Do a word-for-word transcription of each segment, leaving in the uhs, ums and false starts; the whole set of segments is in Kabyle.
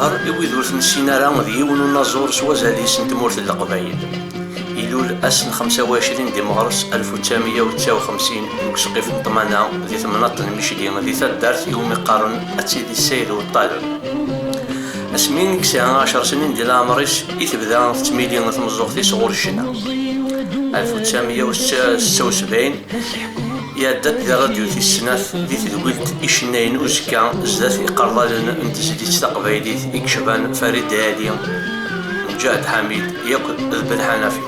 I wid ur t-nessin ara, d yiwen unaẓur s wazal-is n tmurt n Leqbayel. Ilul ass n xemsa u ɛecrin di meɣres alef u tesɛemya u tesɛa u xemsin deg usqif n Ṭmana di temnaḍt n Micli di taddart iwumi qqaren At Sidi Ssayed U Ṭṭaleb. Asmi i yesɛa ɛecr snin di leɛmer-is i tebda tettmili tmeẓẓuɣt-is ɣur ccna. Alef u tesɛemya u setta u sebɛin, iɛedda-d di rradyu tis snat di tedwilt Icennayen Uzekka zdat iqerḍalen n tezlit taqbaylit i yecban Farid Ɛli, Mǧahed Ḥamid yakk d Ben Ḥanafi.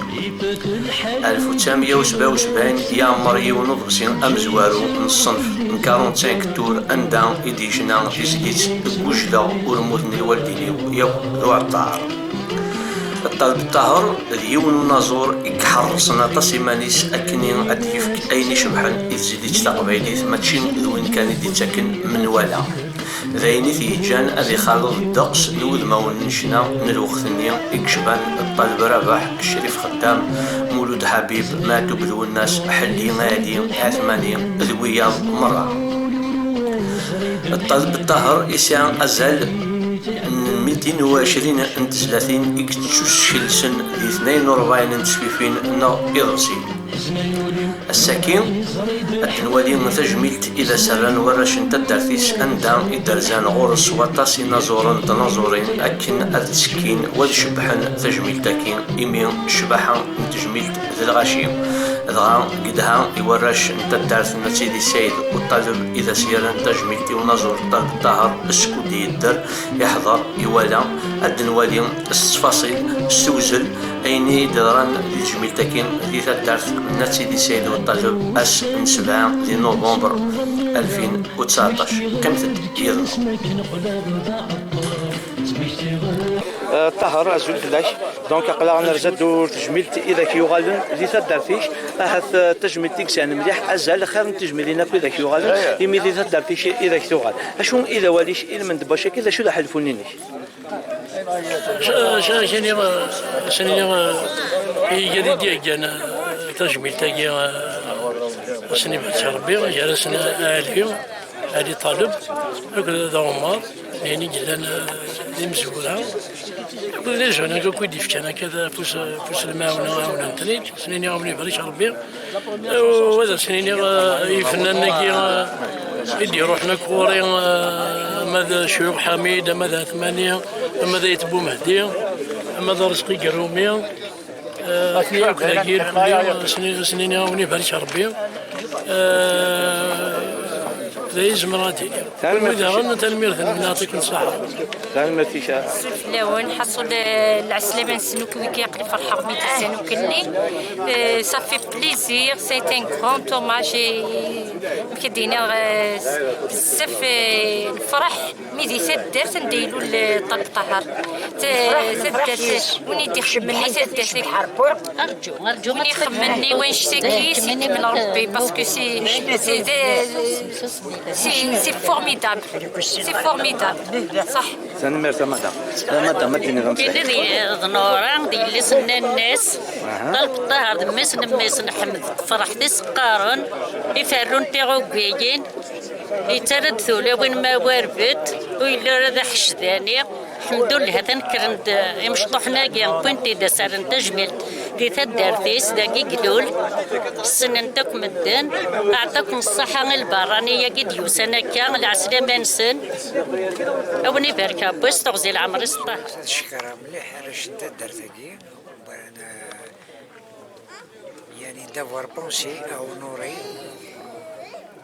Alef u tesɛemya u sebɛa u sebɛin, iɛemmer yiwen uḍebsi amezwaru n ṣṣenf n quarante-cinq tours anda i d-yecna tizlit Gujleɣ ur mmuten lwaldin-iw yakk d uɛeṭṭar. Ṭṭaleb Ṭaher d yiwen unaẓur i iḥerṣen aṭas iman-is akken ad d-yefk ayen icebḥen i tezlit taqbaylit, mačči d win kan i d-ittaken menwala. D ayen i t-yeǧǧan ad ixaleḍ ddeqs n wudmawen n ccna n lweqt-nni i yecban Ṭṭaleb Rabeḥ, Crif Xeddam, Mulud Ḥabib, Meɛtub Lwennas, Ḥelli Ɛli, Ɛetmani d wiyaḍ merra. Ṭṭaleb Ṭaher isɛa azal n mitin u ɛecrin n tezlatin i yettuskelsen di tnayen u rebɛin n tesfifin neɣ iḍebsiyen. Ass-agi, ad d-nwali tajmilt i d as-rran warrac n taddart-is, anda i d-rzan ɣur-s waṭas inaẓuren d tnaẓurin akken ad ttekkin u ad cebbḥen tajmilt-agi, imi ccbaḥa n tejmilt d lɣaci. Dɣa gedha i warrac n taddart n At Sidi Ssayed U Ṭṭaleb i d as-yerran tajmilt i unaẓur Ṭaleb Ṭaher, skud i yedder, iḥḍer, iwala, ad d-nwali s ttfaṣil, s tewzel, ayen i d-yeḍran di tejmilt-agi di taddart n At Sidi Ssayed U Ṭṭaleb ass n sebɛa di november alfin u tseɛṭac. Qqimet-d yid-neɣ. Eh, Ṭaher, azul fell-ak. Donc, aql-aɣ nerza-d ur tejmilt i d ak-yuɣalen di taddart-ik. Ahat, eh, tajmilt i yesɛan mliḥ azal, xir n tejmilin akk i d ak-yuɣalen, imi di taddart-ik i d ak-tuɣal. Acu i d awal-ik i lmend n wacu-agi, d acu d aḥelfu-inek? Acu ara k-iniɣ, eh, asen-iniɣ, eh, i yigad i d-iheggan, eh, tajmilt-agi, eh, asen-ibarek Rebbi, gar-asen Ɛli, Ɛli Ṭaleb, akked d Ɛumar, d ayen i yellan, eh, d imezwura, akked d izunan akk i d-ifkan akka d afus, afus n lemɛawna, ɛawnen-ten-id, asen-iniɣ a wen-ibarek Rebbi. Wa d asen-iniɣ, eh, i yifennanen-agi, eh, i d-iruḥen akk ɣur-i, eh, ama d Cuyuq Ḥamid, ama d Ɛetmani, ama d Ayt Bumehdi, ama d Arezqi Gerrumi, eh, atni akk dagi, lḥemdu, asen-, asen-iniɣ a wen-ibarek Rebbi. Eh, d ayen zemreɣ ad d-iniɣ. Tanemmirt. Wid daɣen, tanemmirt-nwen, yeɛṭikum ṣṣeḥḥa. Tanemmirt-ik. Azul fell-awen, ḥaṣul, eh, lɛeslama-nsen akk deg aql-i ferḥeɣ mi d-usan akk-nni. Eh, ça fait plaisir, c'est un grand hommage et mkidiner, eh, bezzaf, eh, lferḥ mi di taddart anda ilul, eh, Ṭaleb Ṭaher. Ta-, taddart, win i d-ixedmen i taddart. Arǧu, arǧu. Win ixedmen i wannect-agi, s ikemmel Rebbi, parce que c'est, c'est, c'est, c'est formidable. C'est formidable. صح. Tanemmirt a madam. A madam, ad d-tiniḍ amsay. Ini d, d Nura, d yelli-s n nanna-s. Aha. Ṭaleb Ṭaher d mmi-s n mmi-s n Ḥmed, tefreḥ tis qqaren, iferrun tiɣuggiyin, yettarra-d tulawin ma warbet, ur yelli ara d aḥeccdani. Lḥemdullah, atan kkren-d imecṭuḥen-agi, wwin-t-id, as-rran tajmilt di taddart-is, dagi i ilul, ssnen-t akk medden. Aɛṭakum ṣṣaḥa i lberrani-agi d-yusan akka, lɛeslama-nsen. A wen-ibarek Rebbi s teɣzi n leɛmer-is Ṭaher. Ad cekkreɣ mliḥ arrac n taddart-agi, wwaren, eh, yani, d'avoir pensé à honorer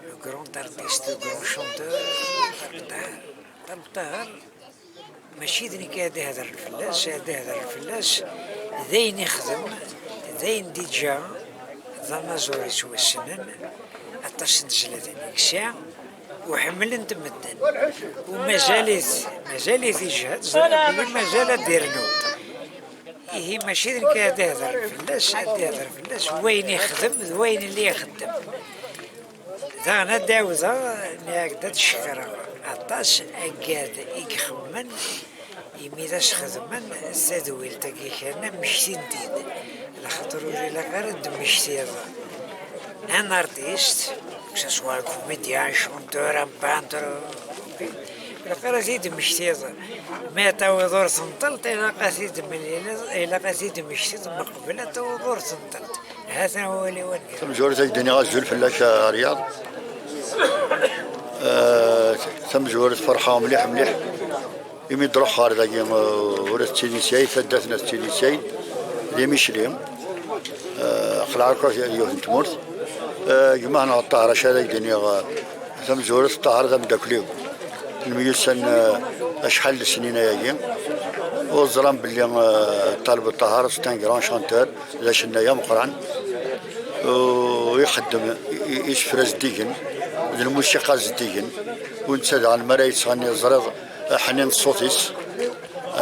le grand artiste, le grand chanteur, Ṭaleb Ṭaher. Ṭaleb Ṭaher, mačči d nekk ad d-ihedren fell-as, ad d-ihedren fell-as, d ayen ixdem, d ayen d-iǧǧa, d anaẓur yettwassnen, aṭas n tezlatin i yesɛa, u ḥemmlen-t medden. U mazal-it, mazal-it yejhed, ẓriɣ belli mazal ad d-irnu. Ihi mačči d nekk ad d-ihedren fell-as, ad d-ihedren fell-as, wayen ixdem d wayen i ixeddem. Daɣen ad d-ɛawdeɣ, nniɣ-ak-d ad cekkreɣ aṭas agad i ixemmen, imi d as-xedmen tadwilt-agi kan, mmektin-t-id. Laxaṭer ur ilaq ara ad d-temmektiḍ un artiste, que ce soit un comédien, un chanteur, un peintre, Ilaq ara t-id-mmektiḍ. Mi ad tawiḍ ur tenṭelt, ilaq ad t-id-mmel-, ilaq ad t-id-mmektiḍ meqbel ad tawiḍ ur tenṭelt. Ha-t-an wawal-iw. Tamezwarut ad k-d-iniɣ azul fell-ak, a Ryaḍ. Eh, tamezwarut ferḥeɣ mliḥ, mliḥ. Imi d-ruḥeɣ ɣer dagi, eh, ula d Tidi Saɛid, taddart n At Tidi Saɛid, d imicli. Eh, aql-aɣ akk yiwet n tmurt. Eh, gma-neɣ Ṭaher, acu ara k-d-iniɣ, eh, tamezwarut, Ṭaher d ameddakel-iw. Nemyussan, eh, acḥal n lesnin ayagi. Ur ẓran belli, eh, Ṭaleb Ṭaher, c'est un grand chanteur, d acennay ameqqran. U ixeddem i, i, isefra zeddigen, d lmusiqa zeddigen. U netta daɣen mi ara yettɣenni, teẓriḍ, eh, ḥnin ṣṣut-is.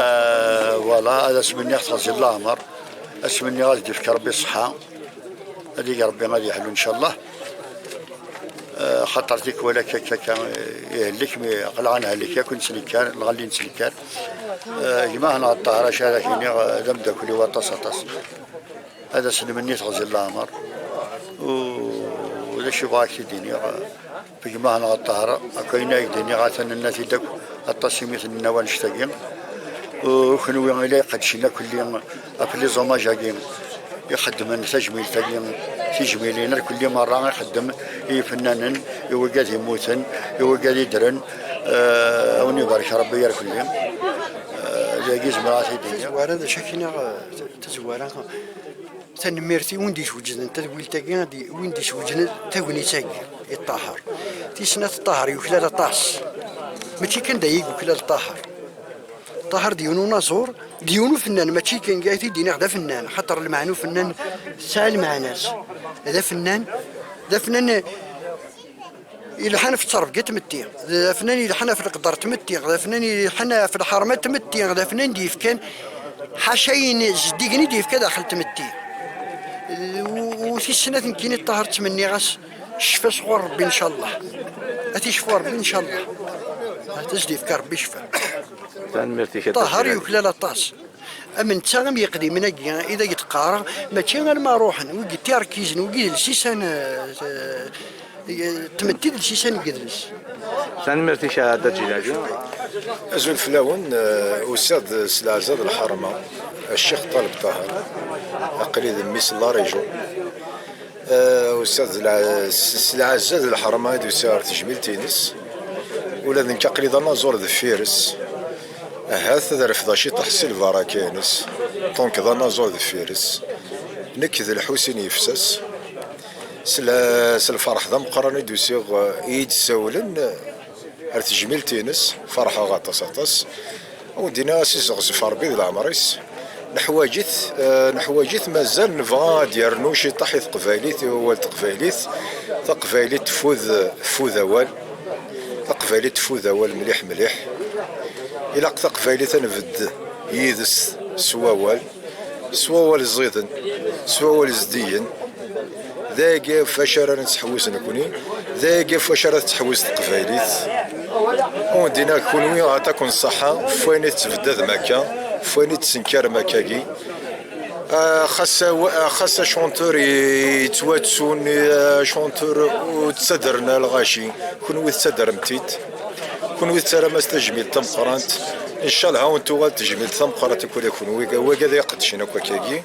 Eh, voilà, ad as-menniɣ teɣzi n leɛmer. Ad as-menniɣ ad d-yefk Rebbi ṣṣeḥḥa. Ad yeg Rebbi ad yeḥlu, ncallah. Eh, xaṭer tikwal akka, akka, akka, eh, ihellek, mi aql-aɣ nhellek akk, nettnekkar, nɣelli nettnekkar. Eh, gma-neɣ Ṭaher, acu ara k-iniɣ, eh, d ameddakel-iw aṭas, aṭas. Ad as-nmenni teɣzi n leɛmer. U, u d acu bɣa ad k-id-iniɣ, eh, gma-neɣ Ṭaher, akk ayen ay d-iniɣ, atan nna-t-id akk, aṭas imi tenna wanect-agi. U kenwi i la iqeddcen akk lli ɣef les hommages-agi ixeddmen tajmilt-agi, tijmilin, irkelli merra ixeddem i yifennanen, i wigad yemmuten, i wigad yeddren, eh, a wen-ibarek Rebbi irkelli. Eh, dagi zemreɣ ad t-id-iniɣ. Tazwara d acu akka, neɣ, eh, tazwara, tanemmirt i win d-isweǧden tadwilt-agi, ad i-, win d-isweǧden tagnit-agi i Ṭaher. Tis snat, Ṭaher yuklal aṭas. Mačči kan d aya i yuklal Ṭaher. Ṭaher d yiwen unaẓur, d yiwen ufennan, mačči kan, ay t-id-iniɣ d afennan, xaṭer lmeɛna ufennan tesɛa lmeɛna-s. D afennan, d afennan, eh, yelḥan ɣef ttrebga n tmetti, d afennan yelḥan ɣef leqder n tmetti, d afennan yelḥan ɣef lḥerma n tmetti, d afennan d-yefkan ḥaca ayen zeddigen i d-yefka daxel n tmetti. U, u tis snat, nekkini Ṭaher ttmenniɣ-as ccfa sɣur Rebbi, ncallah. Ad t-icfu Rebbi, ncallah. Ad as-d-yefk Rebbi ccfa. Tanemmirt-ik a Dda Ṭaher Ǧilal. Yuklal aṭas. Am netta, am yeqdimen-agi i d ak-d-qqareɣ, mačči alma ruḥen, wigi d tirkizen, wigi d lsisan, eh, eh, tmetti d lsisan n yidles. Tanemmirt-ik a Dda Ǧilali. Azul fell-awen, eh, usiɣ-d s leɛza d lḥerma, Ccix Ṭaleb Ṭaher, aql-i d mmi-s n la région. Eh, usiɣ-d s lɛ-, s, s lɛezza d lḥerma i d-usiɣ ɣer tejmilt-ines. Ula d nekk aql-i d anaẓur deffir-s. Ahat ad refdeɣ ciṭuḥ si lbaraka-ines. Donc d anaẓur deffir-s. Nekk d Lḥusin Yefsas. S l-, s lferḥ d ameqqran i d-usiɣ, eh, i yi-d-ssawlen, eh, ar tejmilt-ines. Ferḥeɣ aṭas, aṭas. Ur d-iniɣ a s-izeɣzef Rebbi d leɛmer-is. Neḥwaǧ-it, eh, neḥwaǧ-it, mazal nebɣa ad d-yernu ciṭaḥ i teqbaylit, i wawal teqbaylit. Taqbaylit teffud, teffud awal. Taqbaylit teffud awal mliḥ, mliḥ. Ilaq taqbaylit ad nbedd yid-s s wawal, s wawal ẓiden, s wawal zeddigen. D ayagi ɣef wacu ara nettḥewwis nekni, d ayagi ɣef wacu ara tettḥewwis teqbaylit. Ur d-iniɣ kunwi, ɛṭaken ṣṣeḥḥa, ɣef wayen i tettbeddadem akka, ɣef wayen i d-tessenkarem akkagi. Ah, xas aw-, ah, xas achanteur i-, yettwattun, ah, achanteur ur ttadren ara lɣaci, kunwi tettadrem-t-id. Kunwi tettaram-as tajmilt tameqqrant. Ncallah ad wen-tuɣal tejmilt tameqqrant akk ula kunwi, wagi ad iqeddcen akk akkagi.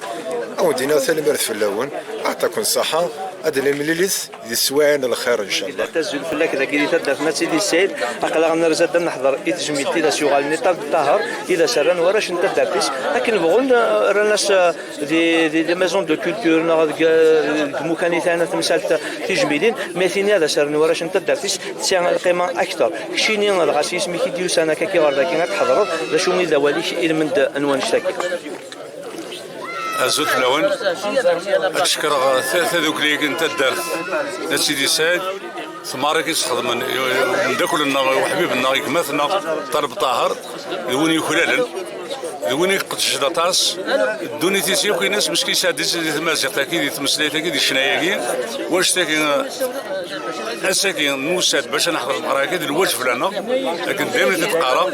Ad wen-d-iniɣ tanemmirt fell-awen, ɛṭaken ṣṣeḥḥa, ad nemlilit di teswiɛin n lxir, ncallah. Azul fell-ak dagi di taddart n At Sidi Sɛid. Aql-aɣ nerza-d ad neḥḍer i tejmilt i d as-yuɣalen i Ṭaleb Ṭaher, i d as-rran warrac n taddart-is. Akken bɣun, eh, rran-as, eh, di, di, di maison de culture neɣ deg, deg imukan i tɛna temsalt tijmilin, mi tini ad as-rren warrac n taddart-is, tesɛa lqima akter. Keččini dɣa s yisem-ik i d-yusan akka ɣer dagi ad tḥeḍreḍ, d acu i d awal-ik i lmend n wannect-agi? Azul fell-awen. Ad cekkreɣ ta-, tadukli-agi n taddart n At Sidi Sɛid, tmeɣra i s-xedmen i, i umeddakel-nneɣ, i uḥbib-nneɣ, i gma-tneɣ, Ṭaleb Ṭaher, d win yuklalen, d win iqeddcen aṭas. Ddunit-is yakk ines, mecki yesɛeddi-tt di tmaziɣt-agi, di tmeslayt-agi, di ccna-agi. Wanect-agi, ass-agi nusa-d bac ad neḥḍer lmeɣra-agi, d lwajeb fell-aneɣ. Akken daymen i t-id-qqareɣ,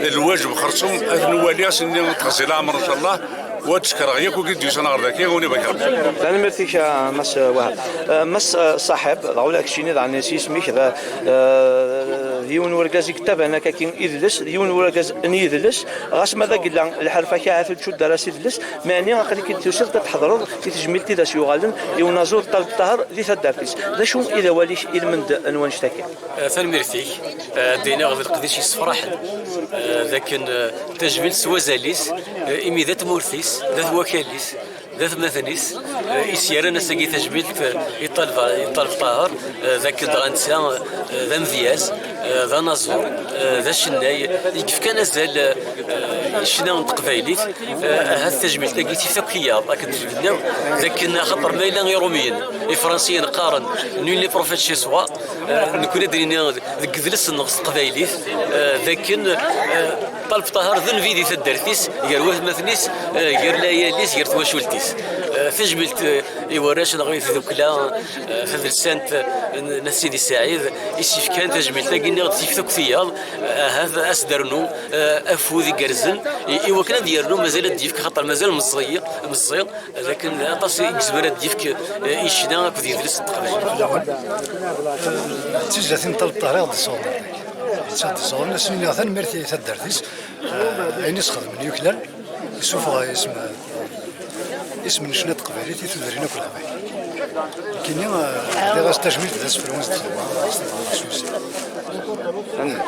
d lwajeb xerṣum, ad t-nwali ass-nni teɣzi leɛmer, ncallah, u ad cekkreɣ yakk wigi d-yusan ɣer dagi, a wen-ibarek Rebbi. Tanemmirt-ik a Mass Wahab. Eh, Mass, eh, Saḥib, daɣ ula keččini daɣen s yisem-ik, d, eh, D yiwen n urgaz i yettaban akkagi idles, d yiwen n urgaz n yidles, ɣas ma d agella lḥerf-agi ahat ur tcudd ara s idles, meɛni aql-ik-id tusiḍ-d ad tḥeḍreḍ i tejmilt i d as-yuɣalen i unaẓur Ṭaleb Ṭaher di taddart-is. D acu i d awal-ik i lmend n wannect-agi? Eh, tanemmirt-ik. Eh, ad d-iniɣ d leqdic yessefraḥen. Eh, d akken, eh, tajmilt s wazal-is, eh, imi d at tmurt-is, d at wakal-is, d atmaten-is, eh, i s-yerran ass-agi tajmilt, eh, i Ṭaleb, i Ṭaleb Ṭaher, eh, d akken dɣa netta, eh, d amedyaz, eh, d anaẓur, eh, d acennay, i yefkan azal, eh, i ccna n teqbaylit, eh, ahat tajmilt-agi tif akk tiyaḍ, akken d-tenniḍ, d akken axaṭer ma yella Irumyen, Ifransiyen qqaren nul n'est prophète chez soi, eh, nekkni ad d-nini deg yidles-nneɣ s teqbaylit, eh, d akken, eh, Ṭaleb Ṭaher d nnbi di taddart-is, gar watmaten-is, eh, gar lɛiyal-is, gar twacult-is. Eh, tajmilt, eh, i warrac neɣ i tdukla, eh, tadelsant, eh, n At Sidi Saɛid, i s-yefkan tajmilt-agi nniɣ-d tif akk tiyaḍ, eh, ahat ad s-d-rnu, eh, afud igerrzen, i, i wakken ad yernu mazal ad d-yefk, xaṭer mazal meẓẓi, meẓẓi, d akken aṭas i yezmer ad d-yefk, eh, i ccna akked yidles n teqbaylit. D tizlatin n Ṭaleb Ṭaher i ɣ-d-iṣewren. I ɣ-d-iṣewren, ad s-nini tanemmirt i taddart-is, eh, ayen i s-xedmen yuklal, yessufeɣ isem, isem n ccna n teqbaylit i tudrin akk leqbayel. Nekkini, eh, rriɣ-as tajmilt d asefru i s-d-iṣewwer, s tebɣa s usi.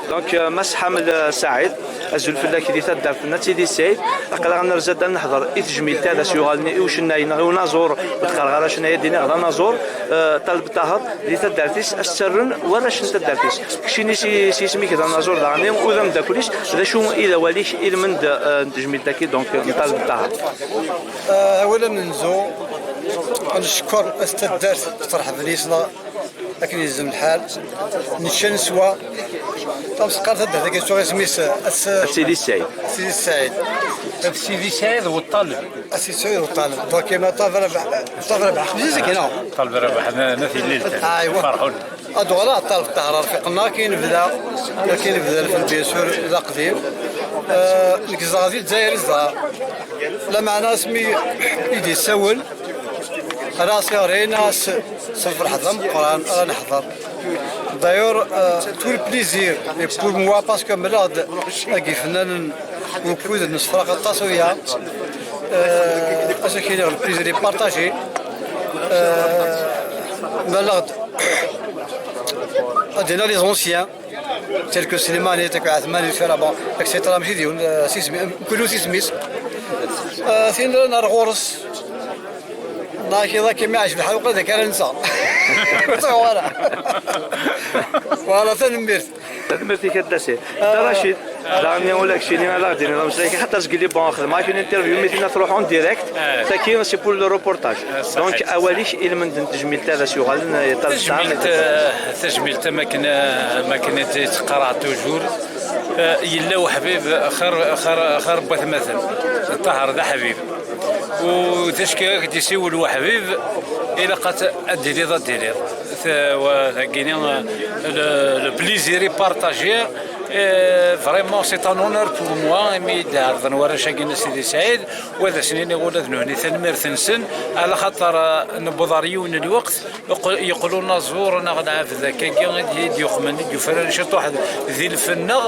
Donc, euh, Mass Ḥamel, euh, Saɛid, azul fell-ak di taddart n At Sidi Saɛid. Aql-aɣ nerza-d ad neḥḍer i tejmilt-a d as-yuɣalen i ucennay neɣ i unaẓur, ur d-qqareɣ ara acennay, ad d-iniɣ d anaẓur, euh, Ṭaleb Ṭaher, di taddart-is, as-ttarren warrac n taddart-is. Keččini s, s yisem-ik d anaẓur daɣen, u d ameddakel-is, d acu i d awal-ik i lmend, euh, n tejmilt-agi, donc, n Ṭaleb Ṭaher? Euh, awal amenzu, ad neckeṛ at taddart s tṛeḥben yis-neɣ. Akken yelzem lḥal, nečča neswa. Tamseqqart ad d-heggi tuɣ isem-is At Sidi Saɛid. Sidi Saɛid. At Sidi Saɛid u Ṭaleb. At Sidi Saɛid u Ṭaleb. Donc, ma Ṭaleb Rabaḥ, Ṭaleb Rabaḥ. Xdizek, non? Ṭaleb Rabaḥ, n, n At Ililt. Aywa. Ferḥun. Ad uɣaleɣ Ṭaleb Ṭaher, rfiq-nneɣ, akken yebda, akken yebda lfen, bien sûr, d aqdim. Euh, nekk zedɣeɣ di Lezzayer, zedɣeɣ. Lameɛna asmi i d-yessawel, Rɣiɣ-as s, s lferḥ d ameqqran ara neḥḍer. D'ailleurs, euh, tout le plaisir est pour moi parce que mlaleɣ-d akked yifennanen wukud nesferq aṭas uya. Euh, ass-agi le plaisir est partagé. Euh, mlaleɣ-d ad d-iniɣ les anciens. Tel que Slimani, tel que Ɛetmani, tel que, bon, et cetera. Mačči d yiwen, euh, s isem-, mkul s isem-is. Euh, tin nran ar ɣur-s. Neɣ kra akka mi ɛjeb lḥal, uqla d akka ara nseɣ. Ur ttɣaw ara. Voilà, tanemmirt. Tanemmirt-ik a Dda Sɛid. Dda Racid, daɣen ula d keččini ad aɣ-d-tiniḍ ameslay-ik, xaṭer zgelli bon xedmeɣ-ak une interview, mi tenna truḥ en direct. Tagi, c'est pour le reportage. Donc, awal-ik i lmend n tejmilt-a d as-yuɣalen, eh, Ṭaleb Ṭaher. Tajmilt, eh, tajmilt am akken, eh, am akken i tt-qqareɣ toujours. Eh, yella uḥbib xir, xir, xir n watmaten. Ṭaher d aḥbib. U d acu akka ak-d-isiwel uḥbib, ilaq ad, ad d-tiliḍ, ad d-tiliḍ. T-, wa-, tagini, eh, le, le plaisir est partagé. Eh, vraiment, c'est un honneur pour moi, imi d-ɛerḍen warrac-agi n Sidi Sɛid. Wa d asen-iniɣ ula d nutni tanemmirt-nsen, ala xaṭer, eh, newweḍ ɣer yiwen n lweqt, yeq-, yeqqel unaẓur neɣ lɛebd akkagi i d-, i d-yuqmen, i d-yufran ciṭuḥ d, di lfen-nneɣ.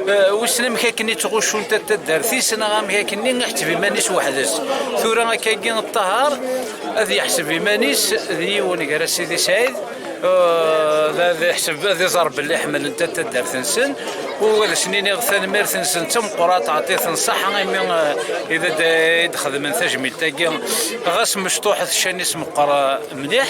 Eh, wissen amek akken i ttɣuccunt at taddart-is, neɣ amek akken i iḥseb iman-is weḥd-s. Tura akkagi Ṭaher ad yeḥseb iman-is d yiwen gar-as Sidi Sɛid, Eh, d, ad iḥseb, ad iẓer belli ḥemmlent-t taddart-nsen, u ad asen-iniɣ tanemmirt-nsen d tameqqrant, ɛṭi-ten ṣṣeḥḥa imi, eh, i d, i d-xedmen tajmilt-agi, ɣas mecṭuḥet, ccan-is meqqer, eh, mliḥ,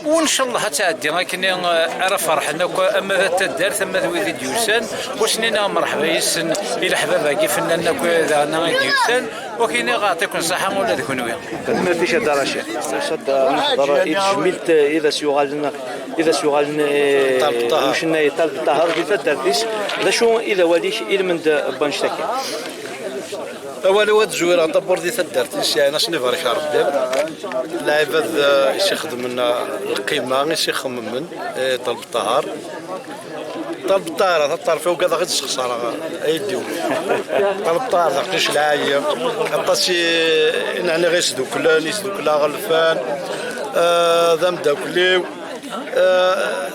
u ncallah ad tɛeddi akken, eh, ara ferḥen akk, ama d at taddart, ama d wid i d-yusan, u ad asen-iniɣ mreḥba yes-sen, i leḥbab-agi fennanen akk daɣen i d-yusan, u ad ak-iniɣ ɛṭi-ken ṣṣeḥḥa ula d kenwi. Tanemmirt-ik a Dda Racid. Neḥḍer i tejmilt, eh, i d as-yuɣalen i d as-yuɣalen, eh, Ṭaleb Ṭaher. Ucennay Ṭaleb Ṭaher di taddart-is. D acu i d awal-ik i lmend n wannect-agi? Awal-iw ad zwireɣ d'abord di taddart-is, yeɛni ad sen-ibarek Rebbi. Lɛibad, eh, i s-ixedmen, eh, lqima, i s-ixemmen, eh, Ṭaleb Ṭaher. Ṭaleb Ṭaher, taṭṭerf-iw ugadeɣ i d-sexṣareɣ, aydi-w. Ṭaleb Ṭaher d aqcic lɛali, aṭas i, i nɛniɣ isduklen, isdukla ɣelfan, eh, d ameddakel-iw.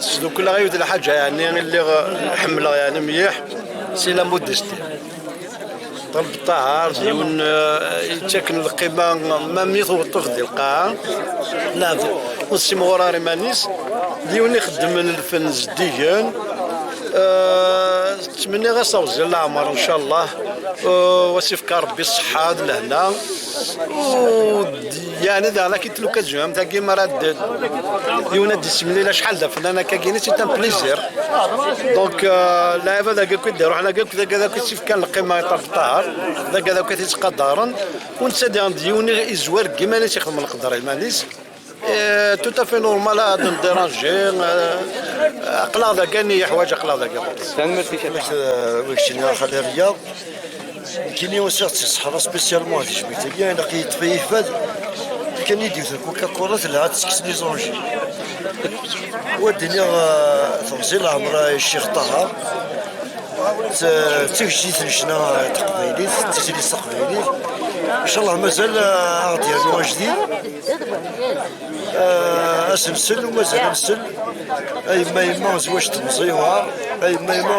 Sdukleɣ yiwet lḥaǧa, yeɛni, i lliɣ ḥemmleɣ, yeɛni, mliḥ, c'est la modestie. Ṭaleb Ṭaher d yiwen, eh, yettaken lqima, ma mi tweṭṭef di lqaɛa, lɛebd ur tessimɣur ara iman-is, d yiwen ixeddmen lfen zeddigen. Eh, ttmenniɣ-as awezɣi n leɛmer, ncallah. Eh, wa s-ifka Rebbi ṣṣeḥḥa d lehna. U d-, yeɛni daɣen akit l'occasion am tagi mi ara d-, yiwen ad d-issemlil acḥal d afennan akkagi, c'est un plaisir. Donc, euh, lɛibad-agi akk i d-iruḥen, agi akk d agad akk i s-ifkan lqima i Ṭaleb Ṭaher, d agad akk i t-ittqadaren, u netta diɣen d yiwen i izwar deg iman-is, ixdem leqder i iman-is. Eh, tout à fait normal, ad ndéranger, eh, aql-aɣ dagi ayen i yeḥwaǧ, aql-aɣ dagi ɣur-s. Tanemmirt-ik a Ṭaher. Eh, wi keččini a Xali Riyad, nekkini usiɣ-d si ṣṣeḥra spécialement ɣer tejmilt-agi, ilaq-iyi ṭṭef-iyi fad, fkan-iyi-d yiwet n Coca-Cola, telha ad tekkes les enjeux. Wa d-iniɣ, eh, temẓi leɛmer i Ccix Ṭaher. D, d tigejdit n ccna taqbaylit, d tizlit taqbaylit. Ncallah mazal, eh, ad aɣ-d-yernu ajdid. Eh, ad s-nsel u mazal ad nsel. A yemma, yemma, zwaǧ temẓi yewɛer. A yemma, yemma,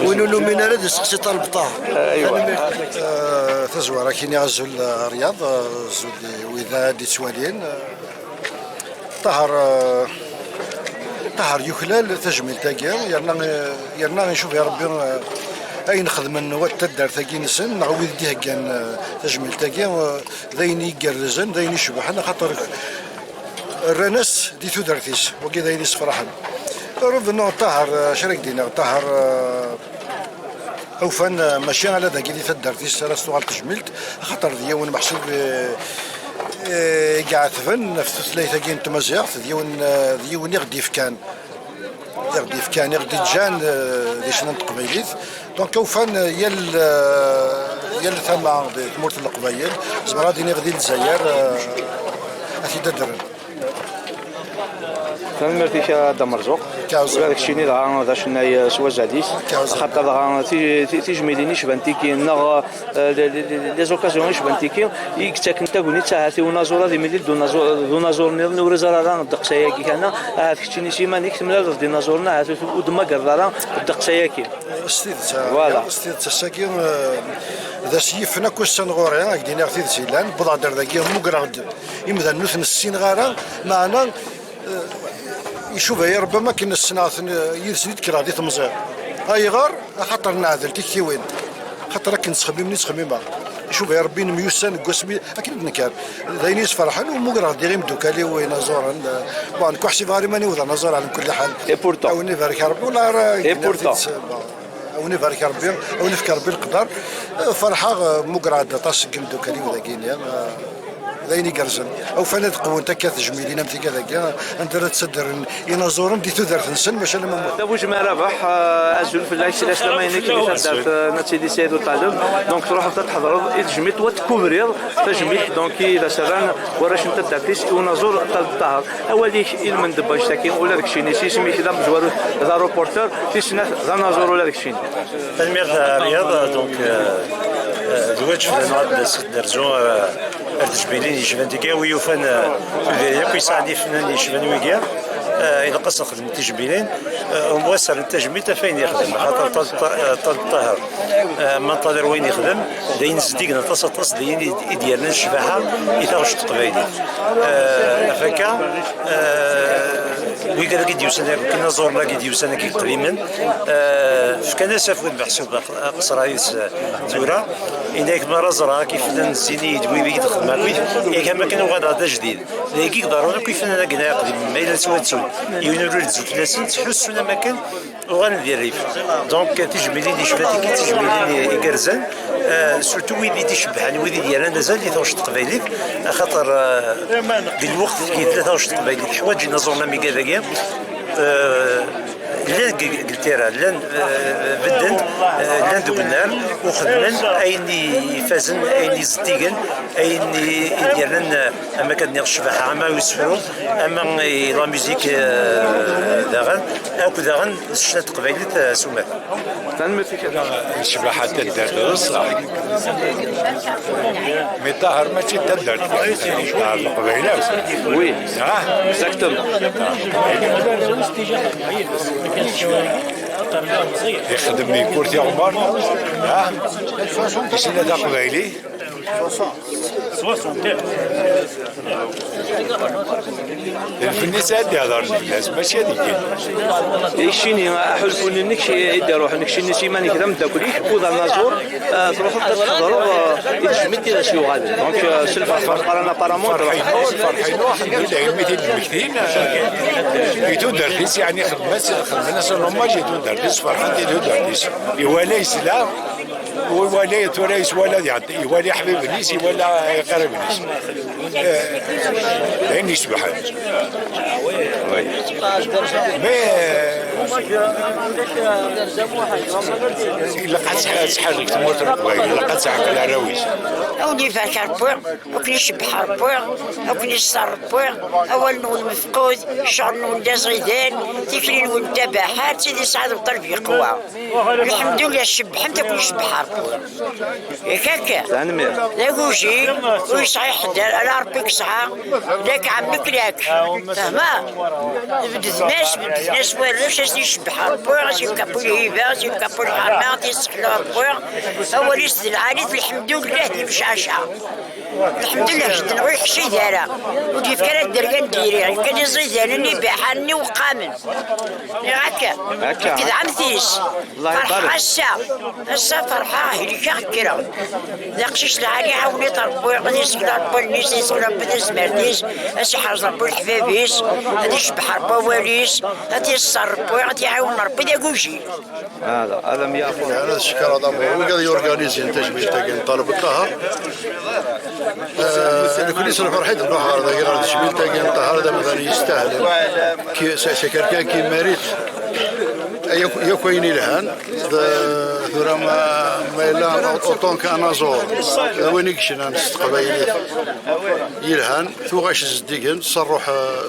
win ur numin ara ad isteqsi Ṭaleb Ṭaher. Aywa. Tanemmirt. Eh, tazwara kini azul, eh, Riyad, eh, azul i wid ad d-ittwalin. Eh, Ṭaher, eh, Ṭaher yuklal tajmilt-agi, yerna, eh, yerna icuba Rebbi, eh, ayen xedmen wat taddart-agi-nsen, neɣ wid d-iheggan, eh, tajmilt-agi, eh, d ayen igerrzen, d ayen icebḥen, axaṭer rran-as di tudert-is, wagi d ayen isefraḥen. Revenons Ṭaher, eh, acu ara k-d-iniɣ, Ṭaher, eh, Ufan, eh, mačči ala dagi di taddart-is ara s-tuɣal tejmilt, axaṭer d yiwen meḥsub, eh, eh, i iɛetben ɣef tutlayt-agi n tmaziɣt, d yiwen, eh, d yiwen i ɣ-d-ifkan, i ɣ-d-ifkan, i ɣ-d-iǧǧan, eh, di ccna n teqbaylit. Donc, ufan, eh, yal, eh, yal tama di tmurt n Leqbayel, zemreɣ ad iniɣ di Lezzayer, eh, ad t-id-addren. Tanemmirt-ik a Dda Merzuq. Ula d keččini dɣa d acennay, eh, s wazal-is. Axaṭer dɣa ti-, ti-, tijmilin icban tiki, neɣ, eh, les, les, les, les occasions icban tiki, i yettaken tagnit ahat i unaẓur ad imlil d unaẓur, d unaẓur nniḍen, ur iẓer ara ddeqs-ayagi kan. Ahat keččini s iman-ik temlaleḍ-d inaẓuren, ahat ur, ur d-temmagreḍ ara ddeqs-ayagi. S tidet, eh, voilà. S tidet, ass-agi, eh, d ass yifen akk ussan ɣur-i, ad k-d-iniɣ tidet yellan, wwḍeɣ-d ar dagi, mmugreɣ-d imdanen ur ten-ssineɣ ara, meɛna, eh, icuba-yi Rebbi am akken ssneɣ-ten, eh, yid-sen i d-kkreɣ di temẓi. Ayɣer? Axaṭer neɛdel tiktiwin. Axaṭer akken ttxemmimen i ttxemmimeɣ. Icuba-yi Rebbi nemyussan deg wasmi akken i d-nekker. D ayen i yi-sferḥen, u mmugreɣ-d diɣ imeddukal-iw inaẓuren, eh, bon, nekk ur ḥsibeɣ ara iman-iw d anaẓur ɛla kulli ḥal. Et pourtant. A wen ibarek Rebbi, wala ara. Et pourtant. Bon. A wen ibarek Rebbi, a wen ifk Rebbi leqder. Eh, ferḥeɣ, eh, mmugreɣ-d aṭas n yimeddukal-iw dagi-nni, eh, d ayen igerrzen. Ufan ad qewwent akka tejmilin am tigad-agi, anda ara ttaddren inaẓuren di tudert-nsen, maca alamma. Dda Bujemɛa Rabeḥ, eh, azul fell-ak, si laslama-inek di taddart, eh, n At Sidi Sɛid Uṭaleb. Donc, truḥeḍ ad tḥedreḍ i tejmilt, wa tkubriḍ tajmilt, donc, i d as-rran warrac n taddart-is i unaẓur Ṭaleb Ṭaher. Awal-ik i lmend n wannect-agi, ula d keččini, s yisem-ik d amezwaru, d areporter, tis snat d anaẓur ula d keččini. Tanemmirt a Riyad, donc, euh, euh, d lwaǧeb fell-aneɣ ad d-nerzu, euh, ar tejmilin yecban tigi, wi yufan, euh, tudrin akk yesɛan ifennanen yecban wigi, euh, ilaq ad s-nexdem tijmilin, euh, au moins ad rren tajmilt ɣef wayen yexdem, axaṭer Ṭal-, Ṭa-, Ṭaleb Ṭaher, euh, ma nṭader wayen yexdem, d ayen zeddigen aṭas, aṭas, d ayen i d-, i d-yernan ccbaḥa i taɣect n teqbaylit. Euh, ɣef akka, euh, wid-agi d-yusan, akk inaẓuren-agi d-yusan, akk iqdimen, euh, fkan-as afud meḥsub aqeṣṣer-is, euh, tura. Ini-ak, mi ara ẓreɣ akk ifennanen zzin-iyi-d wid i d-xedmeɣ akkit, yak am akken uɣaleɣ d ajdid. Dagi i iḍerrun akk ifennanen-agi iqdimen, ma yella ttwattun, yiwen ur irezzem fell-asen, ttḥussun am akken uɣalen di rrif. Donc, tijmilin yecban tigi d tijmilin igerrzen, euh, surtout wid i d-icebbḥen, wid i d-yerran azal di taɣect n teqbaylit, axaṭer, euh, di lweqt deg tella taɣect n teqbaylit teḥwaǧ inaẓuren am igad-agi, euh, llan deg, deg ltira, llan, euh, bedden, euh, llan deg unnar, u xedmen ayen i ifazen, ayen i zeddigen, ayen i, i d-yernan, euh, ama kan nniɣ ccbaḥa, ama i usefru, ama i la musique, euh, daɣen, akk daɣen s ccna n teqbaylit, euh, s umata. Tanemmirt-ik a Dda. Ccbaḥa n taddart d ṣṣeḥ. Mais Ṭaher mačči d taddart kan, Ṭaher n Leqbayel akk. Oui, ah, exactement. Ixdem di kul tiɣmert, ah, isla taqbaylit. D lfenni-s ad d-ihḍer fell-as, mačči ad iggin. Keččini, aḥulfu-nnek i d-iruḥen, keččini s iman-ik d ameddakel-ik, u d anaẓur, eh, truḥeḍ ad tḥeḍreḍ, eh, i tejmilt i as-yuɣalen. Donc, eh, s lferḥ, qqaren apparemment, ferḥ-inu, ferḥ-inu, alḥemdulillah, imi t-id-mmektin, eh, i tudert-is, yeɛni xedmen-as, xedmen-as un hommage i tudert-is, ferḥen di tudert-is. Iwala, yesla, u iwala, tura yeswala, iwala iḥbiben-is, iwala iqriben-is. Eh, d ayen yecebḥen. Mais, eh, ilaq ad tḥ-, ad tḥerrek tmurt n Leqbayel, ilaq ad teɛqel arraw-is. Ad wen-ibarek Ṛebbi, ad ken-icebbeḥ Ṛebbi, ad ken-iṣṣer Ṛebbi, awal-nwen mefqud, ccɣel-nwen d aẓidan, tikli-nwen d tabaḥant, tid yesɛa d ṭṭaleb yeqwa. Lḥemdullah, cebbḥemt akk icebbeḥ Ṛebbi. Yak akka? Tanemmirt. D agujil, ur yesɛi ḥedd, ala Ṛebbi i yesɛa, lak ɛemmek lak. Fehmeḍ? Bedden-as, bedden-as warrac, ad s-icebbeḥ Ṛebbi, ad s-yefk Ṛebbi lhiba, ad s-yefk Ṛebbi lḥerma, ad t-yessexleɛ Ṛebbi. Awal-is d lɛali, d lḥemdullah, d imcacca. Lḥemdullah, jedden ur yeḥcid ara. Ur d-yefki ara dderya n diri, yefka-d iẓidanen, ibaḥanen, iweqqamen. Akka. Akka. Nekk d ɛemti-s. Allah ibarik. Ferḥeɣ ass-a. Ass-a ferḥeɣ, helkeɣ, kkreɣ. D aqcic lɛali, ɛawen-it Ṛebbi, ad yessekna Ṛebbi allen-is, ad yessekna Ṛebbi tazmert-is, ad s-iḥrez Ṛebbi leḥbab-is, ad icebbeḥ Ṛebbi awal-is, ad t-yeṣṣer Ṛebbi, ad t-iɛawen Ṛebbi d agujil. Hada, hada mi yeɛfu. Ad tcekker aḍamur wigad yurganizin tajmilt-agi n Ṭaleb Ṭaher. Eh, nekkni s lferḥ i d-nruḥ ɣer dagi, ɣer tejmilt-agi n Ṭaher, d amdan yestahlen. Ki-, c'est, c'est quelqu'un qui mérite. Ay-, yakk ayen yelhan, d-, tura ma, ma yella autant qu'anaẓur, d win i yecnan s teqbaylit yelhan, tuɣac zeddigen, s ṛṛuḥ,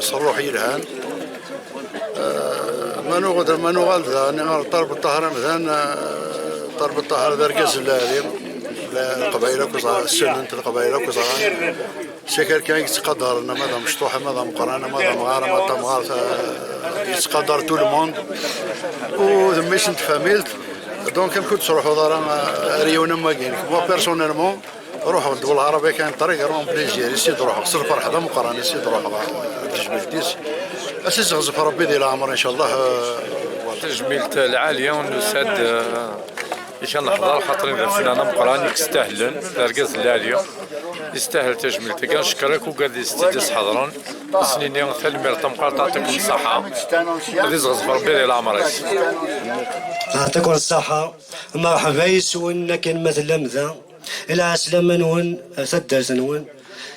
s ṛṛuḥ yelhan. Eh, ma nuɣal, ma nuɣal daɣen ɣer Ṭaleb Ṭaher amdan, eh, Ṭaleb Ṭaher d argaz n lɛali. Leqbayel akk ẓran, ssnen-t Leqbayel akk ẓran. C'est quelqu'un i yettqadaren, ama d amecṭuḥ, ama d ameqqran, ama d amɣar, ama d tamɣart, eh, yettqadar tout le monde. U d mmi-s n tfamilt. Donc, amek ur tettruḥuḍ ara, eh, ar yiwen am wagi? Moi, personnellement, ruḥeɣ ddwa lɛarabiya kan ṭriq, rend plaisir, i s-id-ruḥeɣ, s lferḥ d ameqqran, i s-id-ruḥeɣ ɣer tejmilt-is. Ad s-iseɣzef Ṛebbi di leɛmer, incallah. Tajmilt lɛali, nusa-d, eh, i kan neḥḍer, xaṭer d afnan ameqqran i yestahlen, d argaz n lɛali, yestahel tajmilt-agi. Ncekkeṛ akk ugad i s-tt-id-isḥeḍren, ad s-nini tanemmirt tameqqrant, yeɛṭikum ṣṣeḥḥa, ad iseɣzef Ṛebbi di leɛmer-is. Yeɛṭikum ṣṣeḥḥa, merḥba yes-wen akken ma tellam da. Lɛeslama-nwen, taddart-nwen.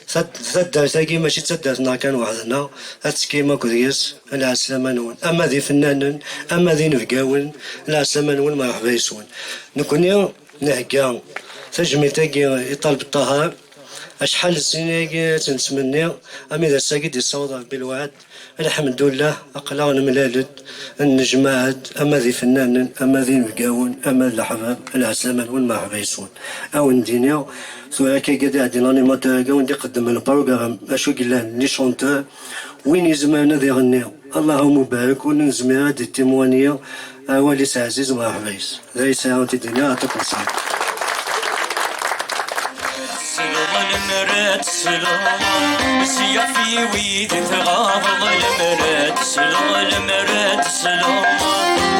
Tad-, taddart-agi mačči d taddart-nneɣ kan weḥd-nneɣ, ad tekkim akked yes, lɛeslama-nwen. Ama d ifennanen, ama d inebgawen, lɛeslama-nwen, merḥba yes-wen. Nekkni nhegga tajmilt-agi i Ṭaleb Ṭaher, acḥal n snin-agi ad tt-nettmenni, ami d ass-agi d-yessaweḍ Ṛebbi lweɛd. Lḥemdullah, aql-aɣ nemlal-d, nnejmaɛ-d, ama d ifennanen, ama d inebgawen, ama d leḥbab, lɛeslama-nwen, merḥba yes-wen. Ad wen-d-iniɣ, tura akka i d-iɛeddi l'animateur-agi, ad wen-d-iqeddem lprogram, acu i yellan, les chanteurs, win izemren ad iɣenni, Allahumma barik, ur nezmir ad d-itimwani, awal-is ɛziz, merḥba yes. D ayen sɛiɣ ad t-id-iniɣ, yeɛṭikum ṣṣeḥḥa. Tesleḍ lemmer ad tesleḍ, s yixef-iw i d-tɣaḍeḍ, lemmer ad tesleḍ, lemmer ad tesleḍ,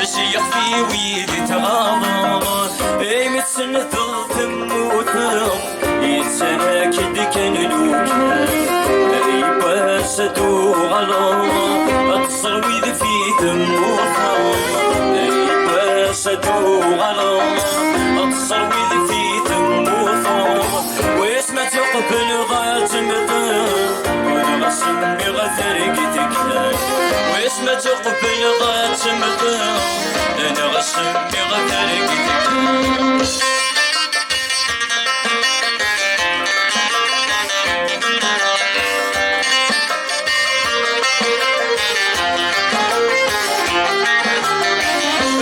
s yixef-iw i d-tɣaḍeḍ, imi tsendeḍ temmuteḍ, yettak-d kan lukan, yiwwas ad tuɣaleḍ, ad teẓreḍ wid fi temmuteḍ, yiwwas ad tuɣaleḍ, ad teẓreḍ wid fi temmuteḍ. Wis ma tuqbel ad temmteḍ, neɣ semmiɣ ad tergit kan. Wis ma tuqbel ad temmteḍ, neɣ semmiɣ ad tergit kan.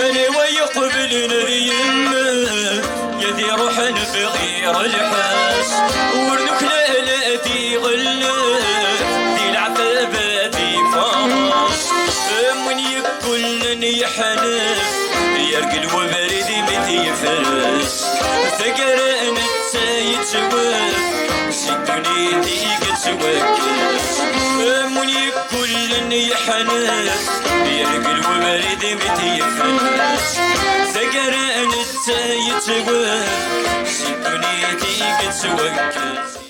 Anwa yeqblen ad yemmet, yad iruḥen bɣir lḥal. Yeḥnef, yergel webrid imi t-yefres. Taggara netta yettwet, si ddunit i yettwakkes. Am win yeggulen yeḥnef, yergel webrid imi t-yefres. Taggara netta yettwet, si ddunit i yettwakkes.